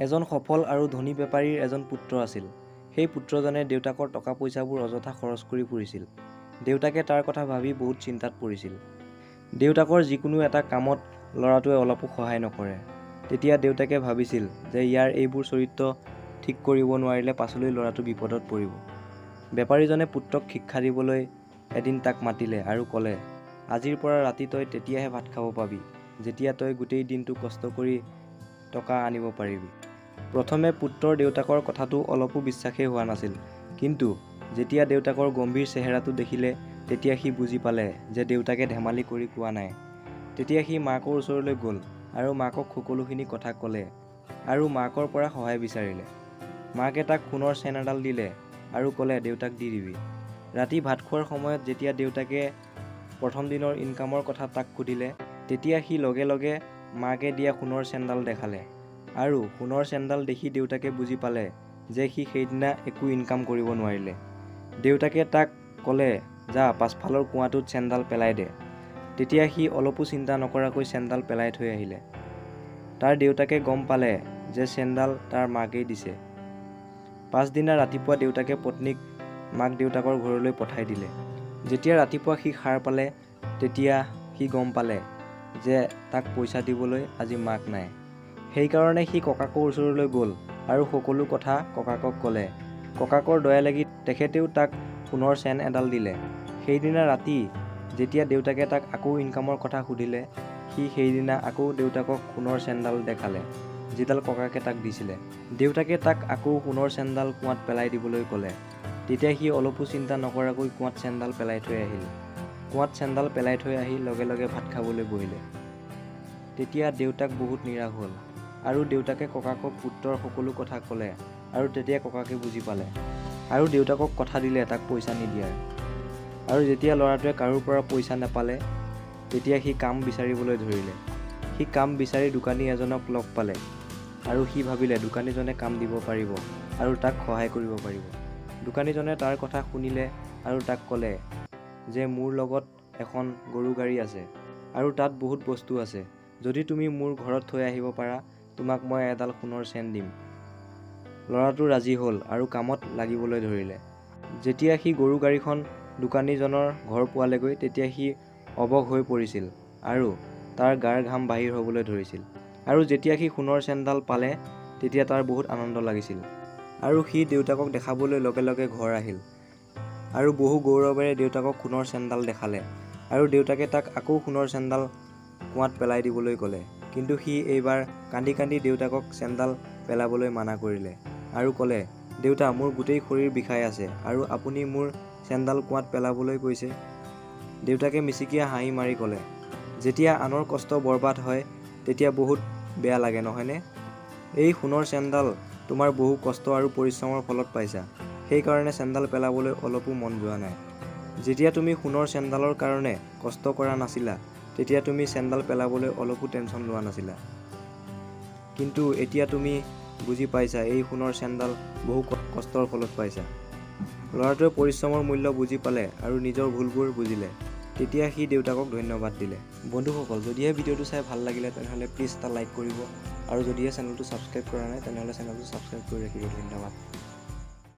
এজন সফল আৰু ধনী বেপাৰীৰ এজন পুত্ৰ আছিল। সেই পুত্ৰজনে দেউতাকৰ টকা পইচাবোৰ অযথা খৰচ কৰি ফুৰিছিল। দেউতাকে তাৰ কথা ভাবি বহুত চিন্তাত পৰিছিল। দেউতাকৰ যিকোনো এটা কামত ল'ৰাটোৱে অলপো সহায় নকৰে। তেতিয়া দেউতাকে ভাবিছিল যে ইয়াৰ এইবোৰ চৰিত্ৰ ঠিক কৰিব নোৱাৰিলে পাছলৈ ল'ৰাটো বিপদত পৰিব। বেপাৰীজনে পুত্ৰক শিক্ষা দিবলৈ এদিন তাক মাতিলে আৰু ক'লে, আজিৰ পৰা ৰাতি তই তেতিয়াহে ভাত খাব পাবি যেতিয়া তই গোটেই দিনটো কষ্ট কৰি টকা আনিব পাৰিবি। প্ৰথমে পুত্ৰৰ দেউতাকৰ কথাটো অলপো বিশ্বাসেই হোৱা নাছিল, কিন্তু যেতিয়া দেউতাকৰ গম্ভীৰ চেহেৰাটো দেখিলে তেতিয়া সি বুজি পালে যে দেউতাকে ধেমালি কৰি কোৱা নাই। তেতিয়া সি মাকৰ ওচৰলৈ গ'ল আৰু মাকক সকলোখিনি কথা ক'লে আৰু মাকৰ পৰা সহায় বিচাৰিলে। মাকে তাক সোণৰ চেন এডাল দিলে আৰু ক'লে, দেউতাক দি দিবি। ৰাতি ভাত খোৱাৰ সময়ত যেতিয়া দেউতাকে প্ৰথম দিনৰ ইনকামৰ কথা তাক সুধিলে, তেতিয়া সি লগে লগে মাকে দিয়া সোণৰ চেনডাল দেখালে আৰু সোণৰ চেনডাল দেখি দেউতাকে বুজি পালে যে সি সেইদিনা একো ইনকাম কৰিব নোৱাৰিলে। দেউতাকে তাক ক'লে, যা পাছফালৰ কুঁৱাটোত চেনডাল পেলাই দে। তেতিয়া সি অলপো চিন্তা নকৰাকৈ চেনডাল পেলাই থৈ আহিলে। তাৰ দেউতাকে গম পালে যে চেনডাল তাৰ মাকেই দিছে। পাছদিনা ৰাতিপুৱা দেউতাকে পত্নীক মাক দেউতাকৰ ঘৰলৈ পঠাই দিলে। যেতিয়া ৰাতিপুৱা সি সাৰ পালে তেতিয়া সি গম পালে যে তাক পইচা দিবলৈ আজি মাক নাই। সেইকাৰণে সি ককাকৰ ওচৰলৈ গ'ল আৰু সকলো কথা ককাকক ক'লে। ককাকৰ দয়া লাগি তেখেতেও তাক সোণৰ চেন এডাল দিলে। সেইদিনা ৰাতি যেতিয়া দেউতাকে তাক আকৌ ইনকামৰ কথা সুধিলে, সি সেইদিনা আকৌ দেউতাকক সোণৰ চেনডাল দেখালে, যিডাল ককাকে তাক দিছিলে। দেউতাকে তাক আকৌ সোণৰ চেনডাল কুঁৱাত পেলাই দিবলৈ ক'লে। তেতিয়া সি অলপো চিন্তা নকৰাকৈ কুঁৱাত চেনডাল পেলাই থৈ আহিল। কুঁৱাত চেনডাল পেলাই থৈ আহি লগে লগে ভাত খাবলৈ বহিলে। তেতিয়া দেউতাক বহুত নিৰাশ হ'ল আৰু দেউতাকে ককাকক পুত্ৰৰ সকলো কথা ক'লে আৰু তেতিয়া ককাকে বুজি পালে আৰু দেউতাকক কথা দিলে তাক পইচা নিদিয়াৰ। আৰু যেতিয়া ল'ৰাটোৱে কাৰোৰ পৰা পইচা নাপালে তেতিয়া সি কাম বিচাৰিবলৈ ধৰিলে। সি কাম বিচাৰি দোকানী এজনক লগ পালে আৰু সি ভাবিলে দোকানীজনে কাম দিব পাৰিব আৰু তাক সহায় কৰিব পাৰিব। দোকানীজনে তাৰ কথা শুনিলে আৰু তাক ক'লে যে মোৰ লগত এখন গৰু গাড়ী আছে আৰু তাত বহুত বস্তু আছে, যদি তুমি মোৰ ঘৰত থৈ আহিব পাৰা তোমাক মই এডাল সোণৰ চেন দিম। ল'ৰাটো ৰাজি হ'ল আৰু কামত লাগিবলৈ ধৰিলে। যেতিয়া সি গৰু গাড়ীখন দোকানীজনৰ ঘৰ পোৱালেগৈ তেতিয়া সি অৱশ হৈ পৰিছিল আৰু তাৰ গাৰ ঘাম বাহিৰ হ'বলৈ ধৰিছিল। আৰু যেতিয়া সি সোণৰ চেনডাল পালে তেতিয়া তাৰ বহুত আনন্দ লাগিছিল আৰু সি দেউতাকক দেখাবলৈ লগে লগে ঘৰ আহিল আৰু বহু গৌৰৱেৰে দেউতাকক সোণৰ চেনডাল দেখালে আৰু দেউতাকে তাক আকৌ সোণৰ চেনডাল কুঁৱাত পেলাই দিবলৈ ক'লে। কিন্তু সি এইবাৰ কান্দি কান্দি দেউতাকক চেনডাল পেলাবলৈ মানা কৰিলে আৰু ক'লে, দেউতা মোৰ গোটেই শৰীৰ বিষাই আছে আৰু আপুনি মোৰ চেনডাল কুঁৱাত পেলাবলৈ কৈছে। দেউতাকে মিচিকিয়া হাঁহি মাৰি ক'লে, যেতিয়া আনৰ কষ্ট বৰবাদ হয় তেতিয়া বহুত বেয়া লাগে নহয়নে? এই সোণৰ চেনডাল তোমাৰ বহু কষ্ট আৰু পৰিশ্ৰমৰ ফলত পাইছা, সেইকাৰণে চেনডাল পেলাবলৈ অলপো মন যোৱা নাই। যেতিয়া তুমি সোণৰ চেনডালৰ কাৰণে কষ্ট কৰা নাছিলা তেতিয়া তুমি চেনডাল পেলাবলৈ অলপো টেনশ্যন লোৱা নাছিলা, কিন্তু এতিয়া তুমি বুজি পাইছা এই সোণৰ চেনডাল বহু কষ্টৰ ফলত পাইছা। ল'ৰাটোৱে পৰিশ্ৰমৰ মূল্য বুজি পালে আৰু নিজৰ ভুলবোৰ বুজিলে। তেতিয়া সি দেউতাকক ধন্যবাদ দিলে। বন্ধুসকল, যদিহে ভিডিঅ'টো চাই ভাল লাগিলে তেনেহ'লে প্লিজ এটা লাইক কৰিব আৰু যদিহে চেনেলটো ছাবস্ক্ৰাইব কৰা নাই তেনেহ'লে চেনেলটো ছাবস্ক্ৰাইব কৰি ৰাখিব। ধন্যবাদ।